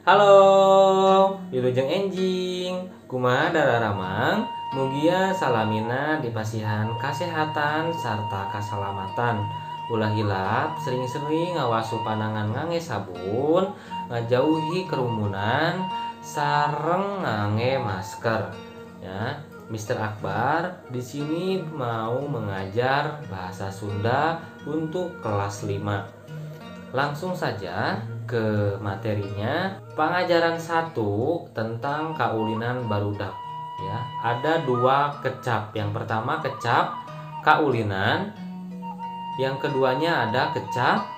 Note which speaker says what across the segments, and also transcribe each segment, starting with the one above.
Speaker 1: Halo, wilujeng enjing, kumaha dararamang, mugia salamina dipasihan kasehatan sarta kasalamatan. Ulah hilap sering-sering ngawasu panangan ngange sabun, ngajauhi kerumunan, sareng ngange masker. Ya, Mr. Akbar di sini mau mengajar bahasa Sunda untuk kelas 5. Langsung saja ke materinya. Pengajaran 1 tentang kaulinan barudak, ya. Ada dua kecap. Yang pertama kecap kaulinan, yang keduanya ada kecap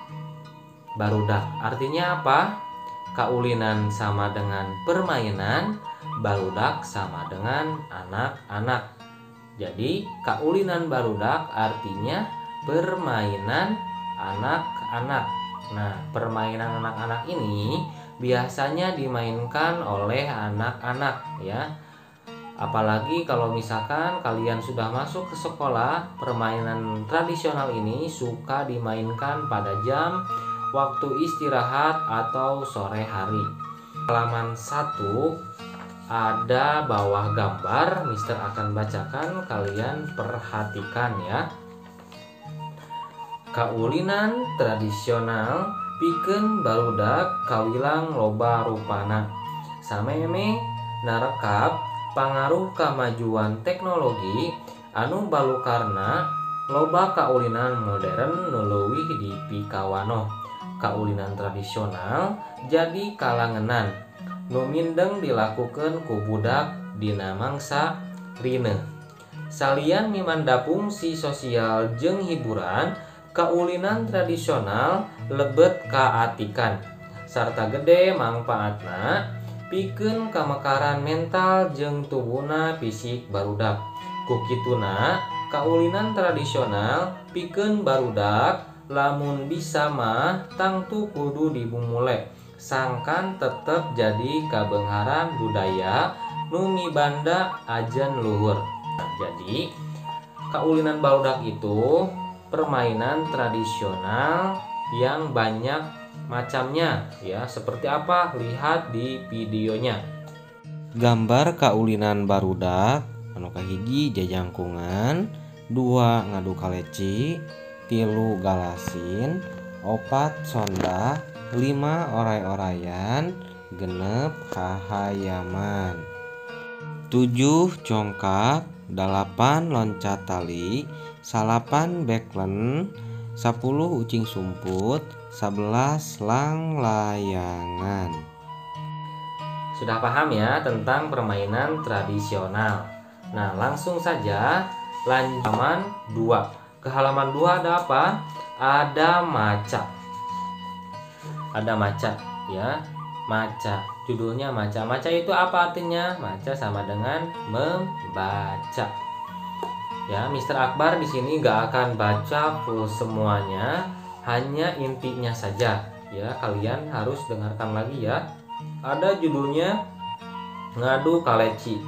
Speaker 1: barudak. Artinya apa? Kaulinan sama dengan permainan, barudak sama dengan anak-anak. Jadi kaulinan barudak artinya permainan anak-anak. Nah, permainan anak-anak ini biasanya dimainkan oleh anak-anak, ya. Apalagi kalau misalkan kalian sudah masuk ke sekolah, permainan tradisional ini suka dimainkan pada jam waktu istirahat atau sore hari. Halaman 1 ada bawah gambar, Mister akan bacakan, kalian perhatikan ya. Kaulinan tradisional pikeun barudak kawilang loba rupana. Sameme narekap pangaruh kamajuan teknologi anu balukarna loba kaulinan modern nu leuwih dipikawanoh. Kaulinan tradisional jadi kalangenan nu mindeng dilakukeun ku budak dina mangsa rineuh. Salian mimanda fungsi sosial jeung hiburan, kaulinan tradisional lebet kaatikan sarta gede mangpaatna pikeun kamekaran mental jeung tubuhna fisik barudak. Ku kituna kaulinan tradisional pikeun barudak lamun bisa mah tangtu kudu dibumule sangkan tetep jadi kabeungharan budaya nu mibanda ajen luhur. Jadi kaulinan barudak itu permainan tradisional yang banyak macamnya, ya. Seperti apa? Lihat di videonya.
Speaker 2: Gambar kaulinan barudak anu kahiji jajangkungan, 2 ngadu kaleci, 3 galasin, 4 sonda, 5 oray-orayan, 6 hahayaman, 7 congkak, 8 loncat tali, 9 beklen, 10 ucing sumput, 11 langlayangan.
Speaker 1: Sudah paham ya tentang permainan tradisional. Nah, langsung saja lanjut halaman 2. Ke halaman 2 ada apa? Ada maca. Ada maca, ya. Maca. Judulnya maca. Maca itu apa artinya? Maca sama dengan membaca. Ya, Mr. Akbar di sini nggak akan baca full semuanya, hanya intinya saja. Ya, kalian harus dengarkan lagi ya. Ada judulnya ngadu kaleci.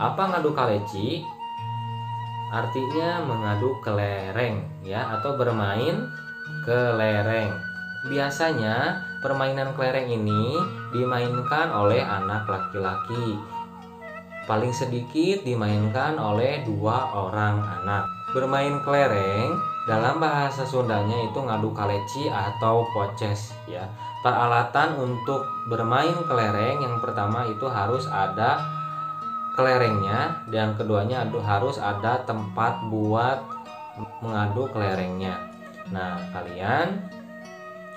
Speaker 1: Apa ngadu kaleci? Artinya mengadu kelereng, ya, atau bermain kelereng. Biasanya permainan kelereng ini dimainkan oleh anak laki-laki. Paling sedikit dimainkan oleh 2 orang anak. Bermain kelereng dalam bahasa Sundanya itu ngadu kaleci atau poces, ya. Peralatan untuk bermain kelereng yang pertama itu harus ada kelerengnya, dan keduanya harus ada tempat buat mengadu kelerengnya. Nah, kalian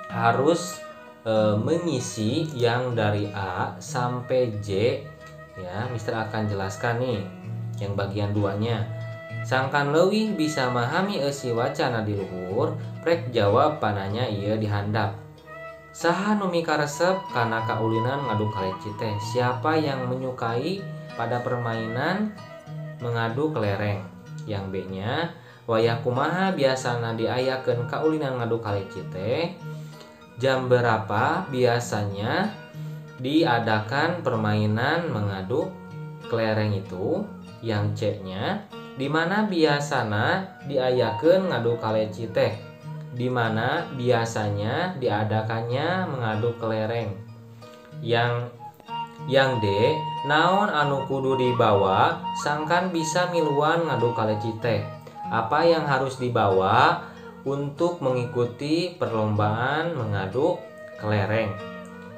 Speaker 1: harus mengisi yang dari A sampai J. Ya, Mister akan jelaskan nih yang bagian 2-nya. Sangkan leuwih bisa memahami eusi wacana di luhur, prek jawab pananya ieu dihandap. Saha nu mikaresep kana kaulinan ngadu kaleci teh? Siapa yang menyukai pada permainan mengadu kelereng? Yang B-nya, wayah kumaha biasana diayakeun kaulinan ngadu kaleci teh? Jam berapa biasanya diadakan permainan mengadu kelereng itu? Yang C-nya, di mana biasana diayakeun ngadu kaleci teh? Di mana biasanya diadakannya mengadu kelereng? Yang D, naon anu kudu dibawa sangkan bisa miluan ngadu kaleci teh? Apa yang harus dibawa untuk mengikuti perlombaan mengadu kelereng?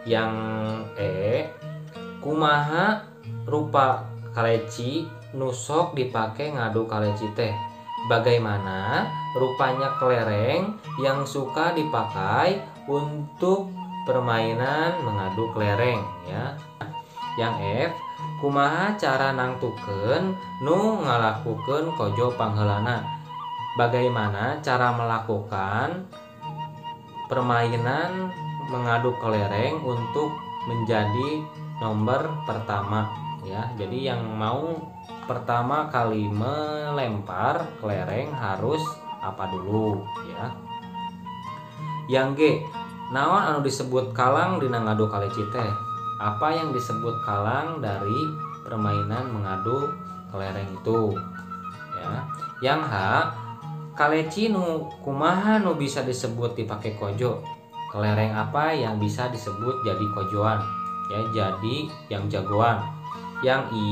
Speaker 1: Yang E, kumaha rupa kaleci nu sok dipake ngadu kaleci teh? Bagaimana rupanya kelereng yang suka dipakai untuk permainan mengadu kelereng ya. Yang F, kumaha cara nangtukeun nu ngalakukeun kojo pangheulana? Bagaimana cara melakukan permainan mengadu kelereng untuk menjadi nomor pertama ya. Jadi yang mau pertama kali melempar kelereng harus apa dulu ya. Yang G, naon anu disebut kalang dina ngadu kaleci teh? Apa yang disebut kalang dari permainan mengadu kelereng itu ya. Yang H, kaleci nu kumaha nu bisa disebut dipakai kojo? Kelereng apa yang bisa disebut jadi kojoan ya, jadi yang jagoan. Yang I,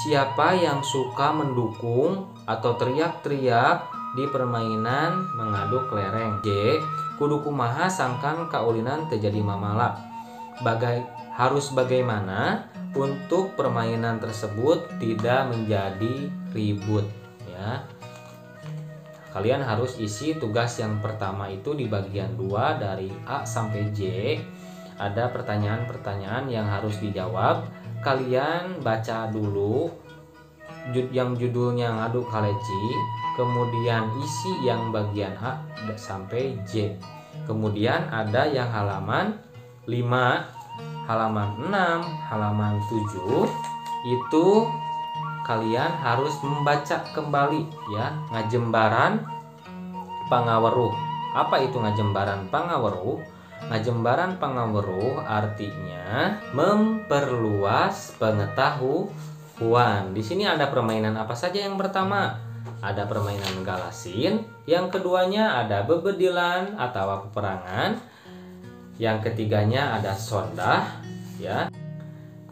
Speaker 1: siapa yang suka mendukung atau teriak-teriak di permainan mengadu kelereng? J, kudu kumaha sangkan kaulinan terjadi mamala? Harus bagaimana untuk permainan tersebut tidak menjadi ribut ya. Kalian harus isi tugas yang pertama itu di bagian 2 dari A sampai J. Ada pertanyaan-pertanyaan yang harus dijawab. Kalian baca dulu yang judulnya ngadu kaleci, kemudian isi yang bagian A sampai J. Kemudian ada yang halaman 5, halaman 6, halaman 7 itu kalian harus membaca kembali ya, ngajembaran pangaweruh. Apa itu ngajembaran pangaweruh? Ngajembaran pangaweruh artinya memperluas pengetahuan. Di sini ada permainan apa saja? Yang pertama ada permainan galasin, yang keduanya ada bebedilan atau peperangan, yang ketiganya ada sondah ya.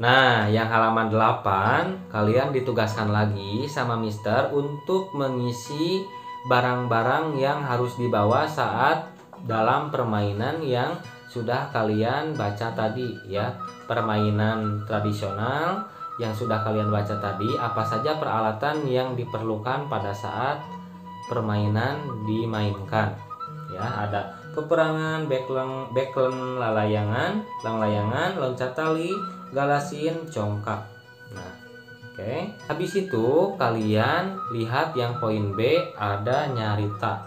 Speaker 1: Nah, yang halaman 8 kalian ditugaskan lagi sama Mister untuk mengisi barang-barang yang harus dibawa saat dalam permainan yang sudah kalian baca tadi ya. Permainan tradisional yang sudah kalian baca tadi, apa saja peralatan yang diperlukan pada saat permainan dimainkan ya. Ada peperangan, beklen, lalayangan, langlayangan, loncat tali, galasin, congkak. Nah, oke. Habis itu kalian lihat yang poin B ada nyarita.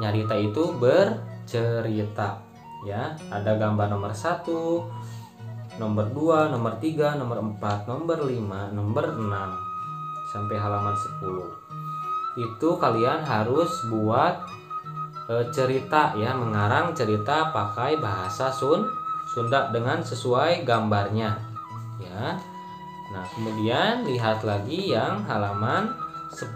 Speaker 1: Nyarita itu bercerita ya. Ada gambar nomor 1, nomor 2, nomor 3, nomor 4, nomor 5, nomor 6 sampai halaman 10. Itu kalian harus buat cerita ya, mengarang cerita pakai bahasa Sunda dengan sesuai gambarnya ya. Nah, kemudian lihat lagi yang halaman 10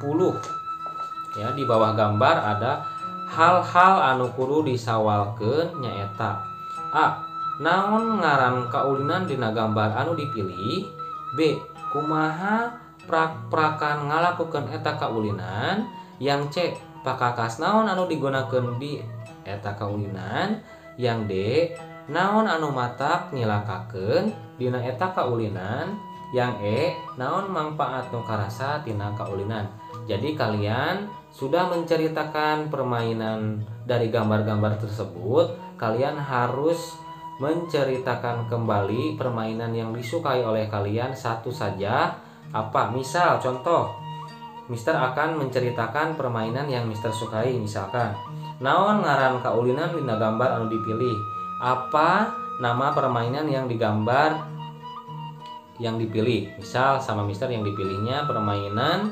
Speaker 1: ya, di bawah gambar ada hal-hal anu kudu disawalkeun nyaeta A, naon ngaran kaulinan dina gambar anu dipilih. B, kumaha prak-prakan ngalakukeun eta kaulinan. Yang C, pakakas naon anu digunakeun di eta kaulinan. Yang D, naon anu matak nyilakakeun dina eta kaulinan. Yang E, naon mangpaat nu karasa tina kaulinan. Jadi kalian sudah menceritakan permainan dari gambar-gambar tersebut, kalian harus menceritakan kembali permainan yang disukai oleh kalian satu saja. Apa? Misal contoh, Mister akan menceritakan permainan yang Mister sukai. Misalkan, naon ngaran kaulinan dina gambar anu dipilih? Apa nama permainan yang digambar yang dipilih? Misal sama Mister yang dipilihnya permainan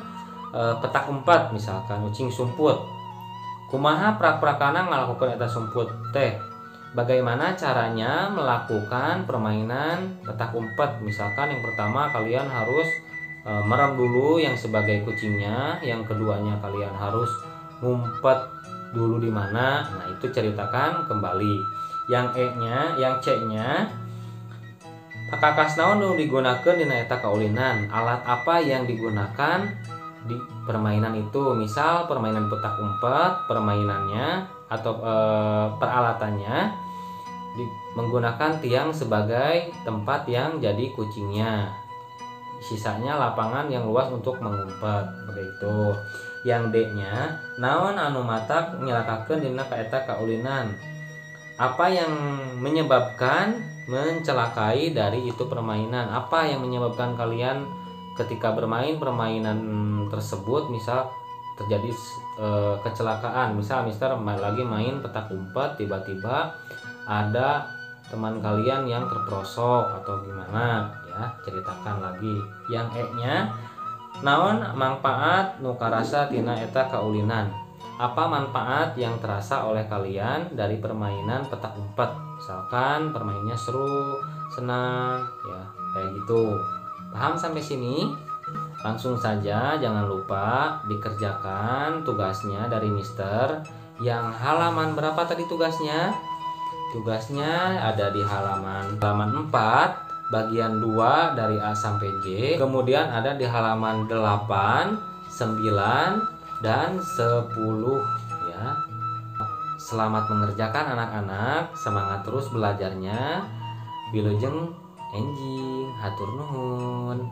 Speaker 1: petak umpet, misalkan ucing sumput. Kumaha prak-prakana ngalakukeun eta sumput teh? Bagaimana caranya melakukan permainan petak umpet? Misalkan yang pertama kalian harus merem dulu yang sebagai kucingnya, yang keduanya kalian harus ngumpet dulu di mana. Nah, itu ceritakan kembali. Yang E-nya, yang C-nya, pakakas naon nu digunakan dina eta kaulinan, alat apa yang digunakan di permainan itu. Misal permainan petak umpet, permainannya atau peralatannya menggunakan tiang sebagai tempat yang jadi kucingnya, sisanya lapangan yang luas untuk mengumpet, begitu. Yang D-nya, naon anu matak nyilakakeun dina kaeta kaulinan, apa yang menyebabkan mencelakai dari itu permainan, apa yang menyebabkan kalian ketika bermain permainan tersebut misal terjadi kecelakaan. Misal Mister lagi main petak umpet, tiba-tiba ada teman kalian yang terperosok atau gimana ya, ceritakan lagi. Yang E-nya, naon manfaat nu karasa tina eta kaulinan, apa manfaat yang terasa oleh kalian dari permainan petak umpet, misalkan permainnya seru, senang ya, kayak gitu. Paham sampai sini? Langsung saja, jangan lupa dikerjakan tugasnya dari Mister. Yang halaman berapa tadi tugasnya? Tugasnya ada di halaman 4 bagian 2 dari A sampai J. Kemudian ada di halaman 8, 9, dan 10 ya. Selamat mengerjakan anak-anak, semangat terus belajarnya. Wilujeng enjing, hatur nuhun.